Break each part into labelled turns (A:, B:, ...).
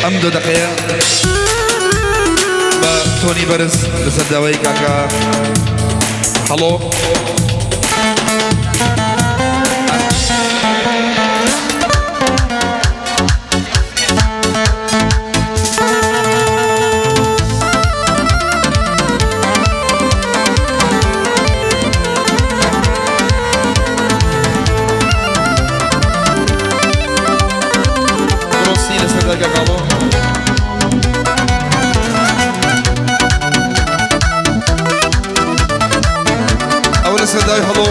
A: ئەم دو دەقەیە بە تۆنی بەرز لەسەر داوای کاکە هەڵۆ. ڕۆسی لەسەر دەرگا گاڵۆ. ئەوە لەسەر داوای هەڵۆ.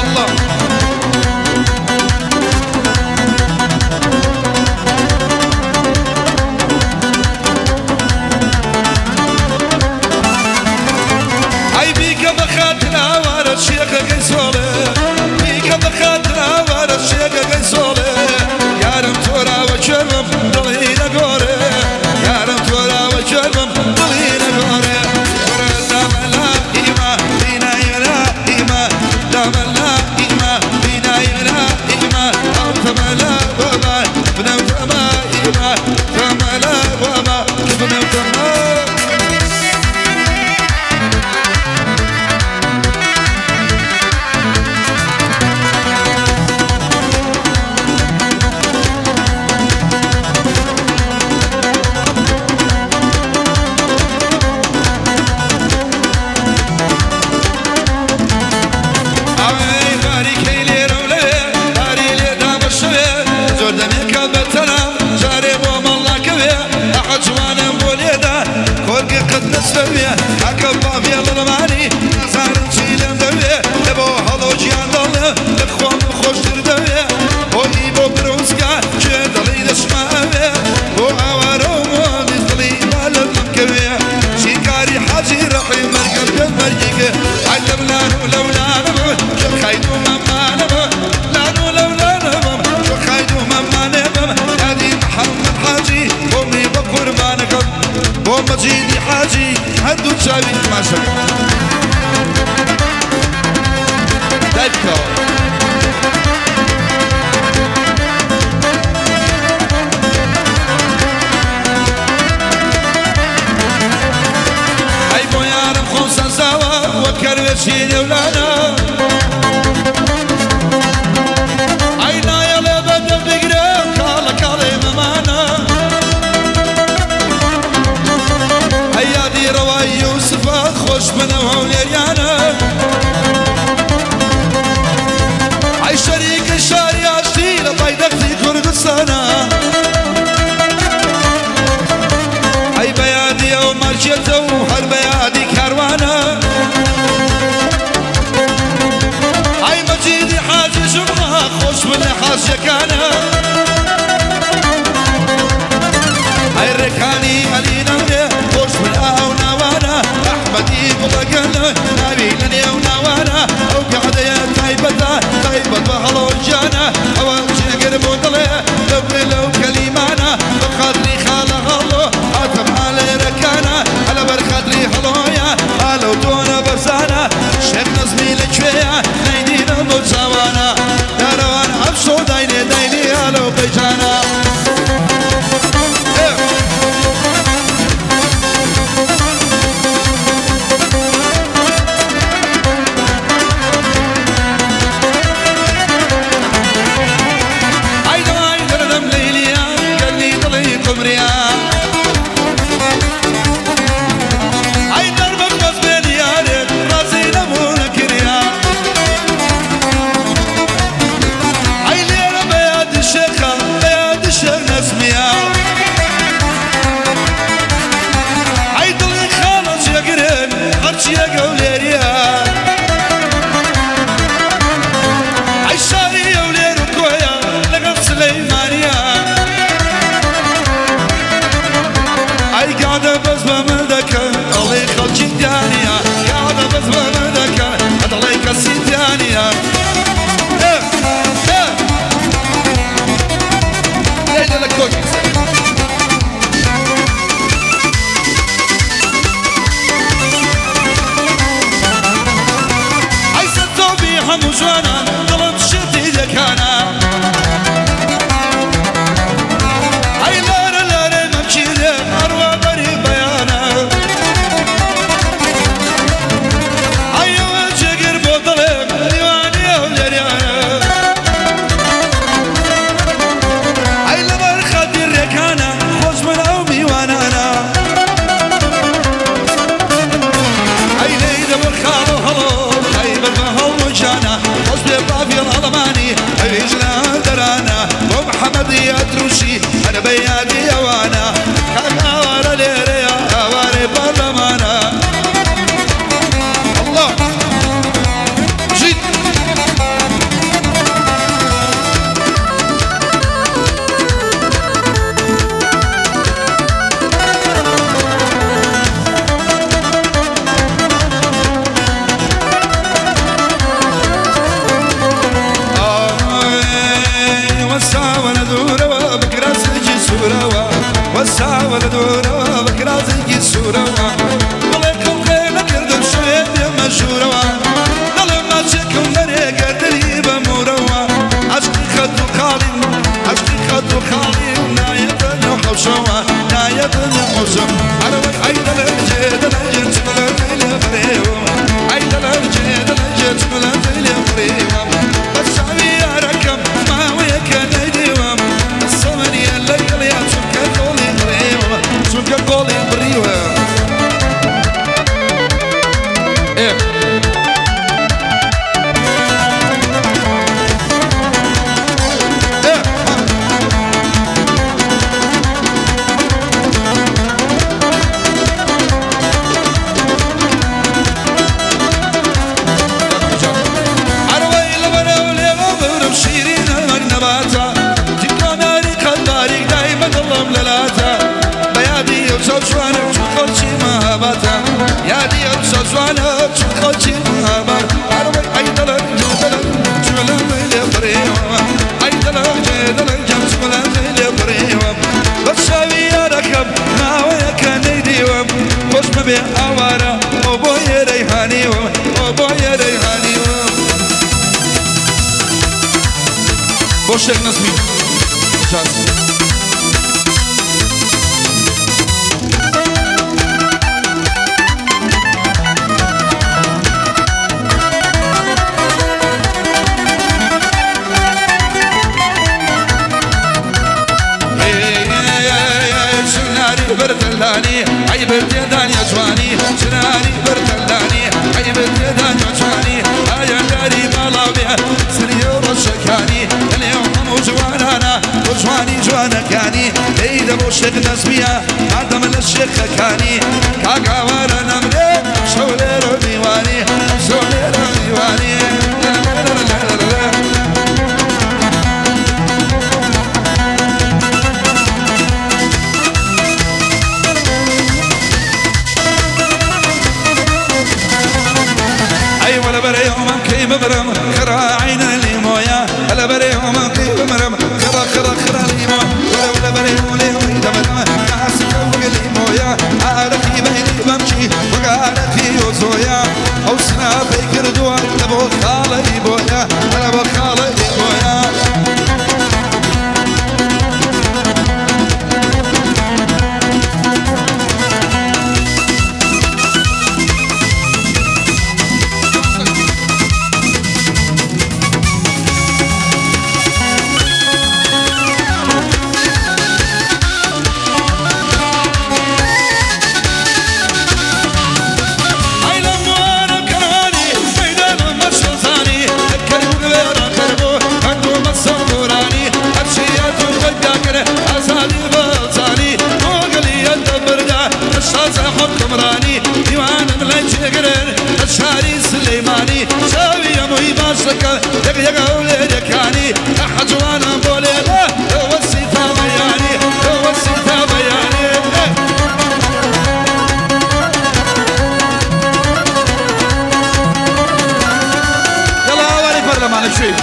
A: الله. ئەی بیکە بە خاتراوارە شێخەکەی سۆڵێ، بیکە بە خاتراوارە شێخەکەی سۆڵێ، یارم تۆراوە کێرم دڵی نەگۆڕێ، یارم تۆراوە کێرم دڵی نەگۆڕێ. دامەلا ئیما بینایلا ئیما دامەلا ئیما بینایلا ئیما ئەو تەمەلا بابا بنەو تەما ئیما تەمەلا بابا بنەو تەما. ئەی باریکەی لێرە و لەوێ، باری لێ دابەشەوێ، زۆر دەمێکە بەتەنام جارێ بۆ مەڵاکەوێ، ئەحە جوانم بۆ لێدا کۆرگە قەت نەسەوێ، ئەکە باڤێڵمانی نازانم چی لێم دەوێ، لە بۆ هەڵۆ گیان دەڵێ لە خۆم خۆشتر دەوێ، بۆ ئی بۆ بروسکە کێ دڵی دەشما ئەوێ، بۆ ئاوارە و مۆدی دڵی با لە دڵم کەوێ، شیرکاری حاجی ڕەحیم مەرگم پێ مەرگیگە، ئەی لەولان و لەولانم کە خەید و مەمانم، لان و لەولانم کە خەید و مەمانم، یادی محەممەد حاجی بۆمی بە قوربانەکەم، بۆ مەجیدی حاجی هەردوو چاوی تماشەکەم. دای بکەوە. ئەی بۆ یارم خۆم سەرزاوە وەک کەروێشی نێولانە، ئەی نایەڵێ بەدەم بگرێ کاڵە کاڵێ مەمانە، ئەی یادی ڕەوای یوسفە خۆش بنەو هەولێریانە. هەموو جوانان دڵم شێتی دەکانە ئەی لارە لارەی مەمکینێ ئەڕوا بەری بەیانە ئەیەوە جێگر بۆ دڵێم دیوانی هەولێریانە ئەی لەبەر خاتیر ڕێکانە خۆش من ئەو میوانانە ئەی لێی دەبۆ خاڵ و هەڵۆ ئەی بەر بە هەڵ و جانە خۆش بێ بافیڵ ئەڵمانی ئەویش لە دەرانە بۆ محەممەدی ئەتروشی هەر بە یادی ئەوانە کاک ئاوارە لێرەیە ئاوارەی پەرلەمانە الله بژیت. ئای وەساوە لە دوورەوە بکراسێکی سوورەوە وەساوە لە دوورەوە بکراسێکی سوورەوە بڵێ قەوقێ نەکردم شوێ بێمە ژوورەوە دەڵێم ماچێکم دەرێ گەردنی بە موورەوە عەشقی خەت و خاڵیم عەشقی خەت و خاڵیم نایەتە نێو حەوشەوە نایەتە نێو حەوشەوە ئەرەوەی ئەی دەڵێ دەڵێ چمەلە لێ بڕێوم ئەی دەڵێ دەڵێ چمەلە لێ بڕێوم بە چاوی یارەکەم ماوەیەکە نەیدیوم سەمەنیە لەگەڵیا چونکە قۆڵی بڕیوە چونکە قۆڵی بڕیوە. ئێ ئێ ئەرەوەی لەبەرەو لێوە بورم شیرینە وەک نەباتە تیکۆناری قەداریک دایمە دڵم لەلاتە بە یادی ئەو چاو جوانە چون خەڵکی مەهاباتە یادی ئەو چاو جوانە چون خەڵکی مەهابات ئەرەوەی ئەی دەڵم دەڵم چمەلەم لێ بڕیوە ئەی دەڵم دەڵم چمەلەم لێ بڕیوە بە چاوی یارەکەم ماوەیەکە نەیدیوم خۆش مەبێ ئاوارە ئەو بۆ یێرەی هانیوم ئەو بۆ یێرەی هانیوم. بۆ شێخ نەزمی جاز. چناری بەرتەلانی ئەی بەرتێدانیا جوانی چناری بەرتەلانی ئەی بەرتێدانیا جوانی ئایانداری باڵاوێ سری و ڕەشەکانی لەنێو هەموو جوانانە بۆ جوانی جوانەکانی ئەی دەبۆ شێخ نەزمیە ئادەمە لە شێخەکانی کاک ئاوارە نەمرێ شەو لێرە میوانی شەو لێرە میوانی. أي ولا بري يوم كي ببرم خرا عين الليمويا ولا بري يوم كي ببرم خرا خرا خرا ليمو ولا ولا بري ولي دمدم ناس كوغ ليمويا عارفي بيني بمشي وقارفي وزويا أو سنا فكر دوا لبو خالي بويا لبو خالي بويا. الشاري سليماني شاوي مهي باشلك يق يق أولادكاني أحجوانا بوليلا هو السيطة بياني هو السيطة بياني. يلا أولي برلمان شوي.